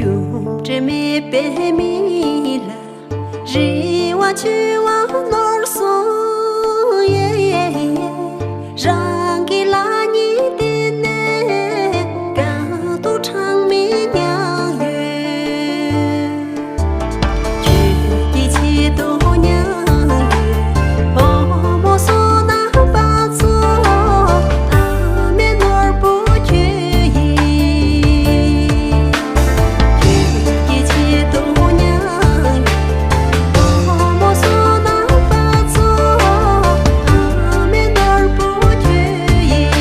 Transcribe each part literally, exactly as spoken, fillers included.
རྒྱུ་འབྲས་མེད་པའི་མི་ལ་རེ་བ་བཅོལ་བ་ནོར་སོང་། ཡེ་ཡེ་ཡེ། རང་གི་ལག་གཉིས་བརྟེན་ནས་དཀའ་སྡུག་གྲངས་མེད་མྱངས་ཡོད། ཁྱོད་ཀྱི་ཆེད་དུ་མྱངས་ཡོད། བུ་མོ་བསོད་ནམས་དཔལ་འཛོམས་ཨ་མའི་ནོར་བུ་ཁྱོད་ཡིན། ཁྱོད་ཀྱི་ཆེད་དུ་མྱངས་ཡོད། བུ་མོ་བསོད་ནམས་དཔལ་འཛོམས་ཨ་མའི་ནོར་བུ་ཁྱོད་ཡིན།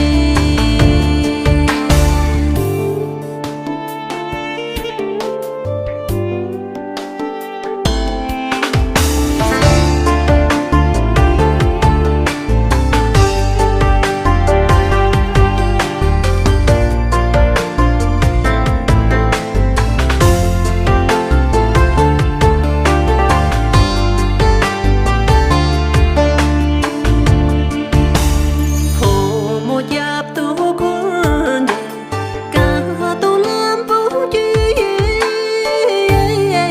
བུ་མོ་རྒྱབ་ཏུ་བཀུར་ནས་དཀའ་སྡུག་ལམ་བུ་བརྒྱུད་ཡོད།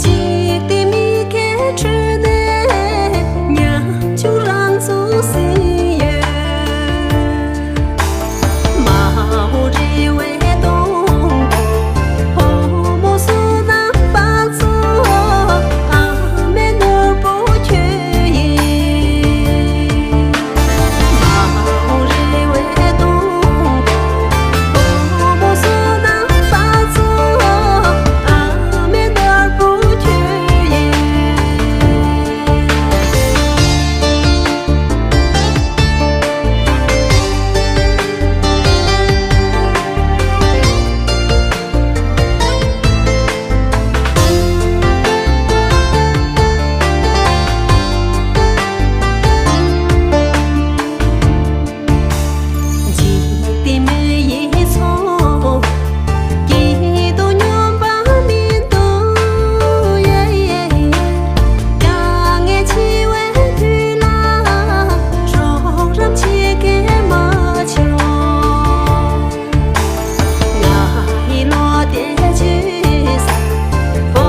འཇིག་རྟེན་མི་ཁའི་ཁྲོད་ནས་ཉམ་ཆུང་རང་ཚུགས་ཟིན་ཡོད། མ་འོངས་རེ་བའི་སྡོང་པོ། བུ་མོ་བསོད་ནམས་དཔལ་འཛོམས་ཨ་མའི་ནོར་བུ་ཁྱོད་ཡིན། མ་འོངས་རེ་བའི་སྡོང་པོ། བུ་མོ་བསོད་ནམས་དཔལ་འཛོམས་ཨ་མའི་ནོར་བུ་ཁྱོད་ཡིན། འཇིག་རྟེན་མི་ཡི་ཚོགས་སྐྱིད་སྡུག་སྙོམས་པ་མི་འདུག། ཡེ་ཡེ་ཡེ། དཀའ་ངལ་ཆེ་བའི་དུས་ལ་རོགས་རམ་བྱེད་མཁན་མ་བྱུང་། ང་ཡི་བློ་གཏད་བཅོལ་ས། བུ་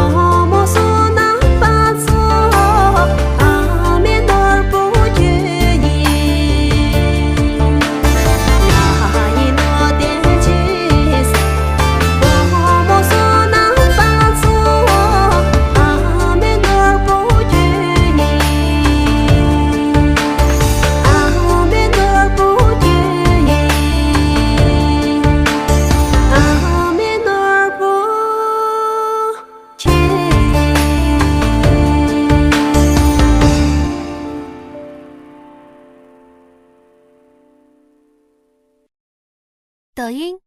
མོ་བསོད་ནམས་དཔལ་འཛོམས་ཨ་མའི་ནོར་བུ་ཁྱོད་ཡིན། ང་ཡི་བློ་གཏད་བཅོལ་ས། བུ་མོ་བསོད་ནམས་དཔལ་འཛོམས་ཨ་མའི་ནོར་བུ་ཁྱོད་ཡིན། ཨ་མའི་ནོར་བུ་ཁྱོད་ཡིན། ཨ་མའི་ནོར་བུ་ཁྱོད་ཡིན། 抖音